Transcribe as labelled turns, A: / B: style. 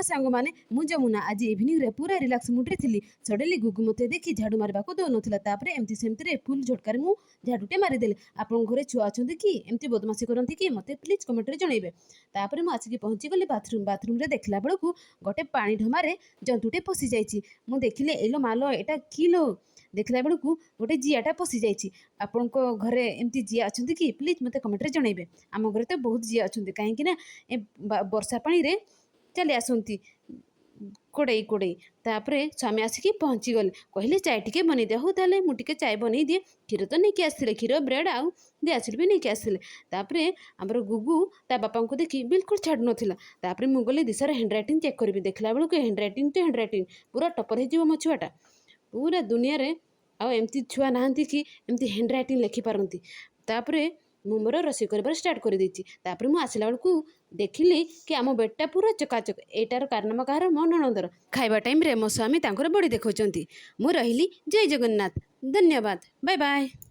A: ସାଙ୍ଗମାନେ, ମୁଁ ଯମୁନା। ଆଜି ଇଭିନିଂରେ ପୁରା ରିଲାକ୍ସ ମୁଡ଼୍ରେ ଥିଲି। ସଡନଲି ଗୁଗୁ ମୋତେ ଦେଖି ଝାଡ଼ୁ ମାରିବାକୁ ଦେଉନଥିଲା। ତାପରେ ଏମିତି ସେମିତିରେ ଫୁଲ୍ ଝଟକାରେ ମୁଁ ଝାଡ଼ୁଟେ ମାରିଦେଲି। ଆପଣଙ୍କ ଘରେ ଛୁଆ ଅଛନ୍ତି କି? ଏମିତି ବଦମାସି କରନ୍ତି କି? ମୋତେ ପ୍ଲିଜ୍ କମେଣ୍ଟରେ ଜଣାଇବେ। ତାପରେ ମୁଁ ଆସିକି ପହଞ୍ଚିଗଲି ବାଥରୁମ୍। ବାଥରୁମ୍ରେ ଦେଖିଲା ବେଳକୁ ଗୋଟେ ପାଣି ଢମାରେ ଜନ୍ତୁଟେ ପଶିଯାଇଛି। ମୁଁ ଦେଖିଲି, ଏଲୋ ମାଲୋ, ଏଇଟା କି ଲୋ? ଦେଖିଲା ବେଳକୁ ଗୋଟେ ଜିଆଟା ପଶିଯାଇଛି। ଆପଣଙ୍କ ଘରେ ଏମିତି ଜିଆ ଅଛନ୍ତି କି? ପ୍ଲିଜ୍ ମୋତେ କମେଣ୍ଟରେ ଜଣାଇବେ। ଆମ ଘରେ ତ ବହୁତ ଜିଆ ଅଛନ୍ତି, କାହିଁକି ନା ଏ ବର୍ଷା ପାଣିରେ ଚାଲି ଆସନ୍ତି ଗୋଡ଼େଇ ଗୋଡ଼େଇ। ତାପରେ ସ୍ୱାମୀ ଆସିକି ପହଞ୍ଚିଗଲେ। କହିଲେ, ଚାଏ ଟିକେ ବନେଇ ଦିଅ। ହଉ, ତାହେଲେ ମୁଁ ଟିକେ ଚାଏ ବନେଇ ଦିଏ। କ୍ଷୀର ତ ନେଇକି ଆସିଥିଲେ, କ୍ଷୀର, ବ୍ରେଡ଼୍ ଆଉ ଦିଆସିଲି ବି ନେଇକି ଆସିଥିଲେ। ତାପରେ ଆମର ଗୁଗୁ ତା ବାପାଙ୍କୁ ଦେଖି ବିଲକୁଲ ଛାଡ଼ୁନଥିଲା। ତାପରେ ମୁଁ ଗଲି ଦିଶାର ହ୍ୟାଣ୍ଡ ରାଇଟିଂ ଚେକ୍ କରିବି। ଦେଖିଲା ବେଳକୁ handwriting to handwriting, ପୁରା ଟପର ହେଇଯିବ ମୋ ଛୁଆଟା। ପୁରା ଦୁନିଆରେ ଆଉ ଏମିତି ଛୁଆ ନାହାନ୍ତି କି ଏମିତି ହ୍ୟାଣ୍ଡ ରାଇଟିଂ ଲେଖିପାରନ୍ତି। ତାପରେ ମୁଁ ମୋର ରୋଷେଇ କରିବାର ଷ୍ଟାର୍ଟ କରିଦେଇଛି। ତାପରେ ମୁଁ ଆସିଲା ବେଳକୁ ଦେଖିଲି କି ଆମ ବେଡ଼୍ଟା ପୁରା ଚକାଚକ। ଏଇଟାର କାରନାମା କାହାର? ମୋ ନଣନ୍ଦର। ଖାଇବା ଟାଇମ୍ରେ ମୋ ସ୍ୱାମୀ ତାଙ୍କର ବଡ଼ି ଦେଖାଉଛନ୍ତି। ମୁଁ ରହିଲି। ଜୟ ଜଗନ୍ନାଥ। ଧନ୍ୟବାଦ। Bye bye.